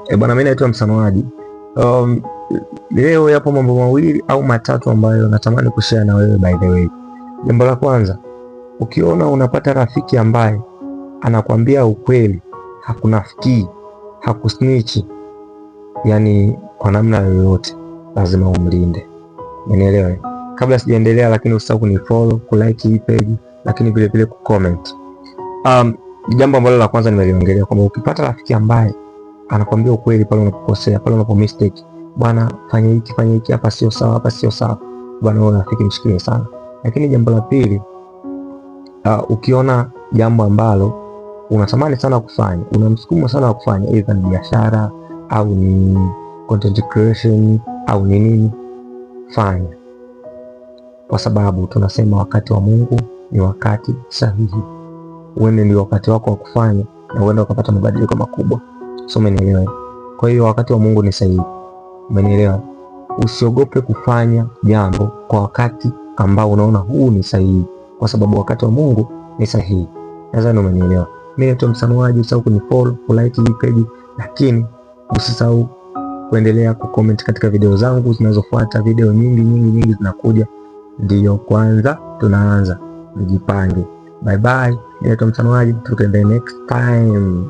E bwana, mimi naitwa Msanuaji. Leo yapo mambo mawili au matatu ambayo natamani kushare na wewe by the way. Jambo la kwanza, ukiona unapata rafiki ambaye anakwambia ukweli, hakunafikii, hakusnichi, yani kwa namna yoyote lazima umlinde. Umenielewa? Kabla sijaendelea, lakini usisahau kunifollow, kulike hii page, lakini vile vile kucomment. Jambo ambalo la kwanza nimeliongelea kwamba ukipata rafiki ambaye anakwambia ukweli pale unapokosea, pale unapo mistake, bwana fanya hiki, fanya hiki, hapa sio sawa, hapa sio sawa, bwana wewe rafiki mshikilie sana. Lakini jambo la pili, ukiona jambo ambalo unatamani sana kufanya, una msukumo sana wa kufanya, either ni biashara au ni content creation au ni nini, fanya, kwa sababu tunasema wakati wa Mungu ni wakati sahihi. Uende ndio wakati wako wa kufanya na uende ukapata mabadiliko makubwa. So umenielewa? Kwa hiyo wakati wa Mungu ni sahihi. Umenielewa? Usiogope kufanya jambo kwa wakati ambao unaona huu ni sahihi, kwa sababu wakati wa Mungu ni sahihi. Nadhani umenielewa. Mimi naitwa Msanuaji, usisahau kunifollow, kulike hii page, lakini usisahau kuendelea kucomment katika video zangu zinazofuata. Video nyingi nyingi nyingi zinakuja, ndiyo kwanza tunaanza. Mjipange. Bye bye. Naitwa Msanuaji, tukutane next time.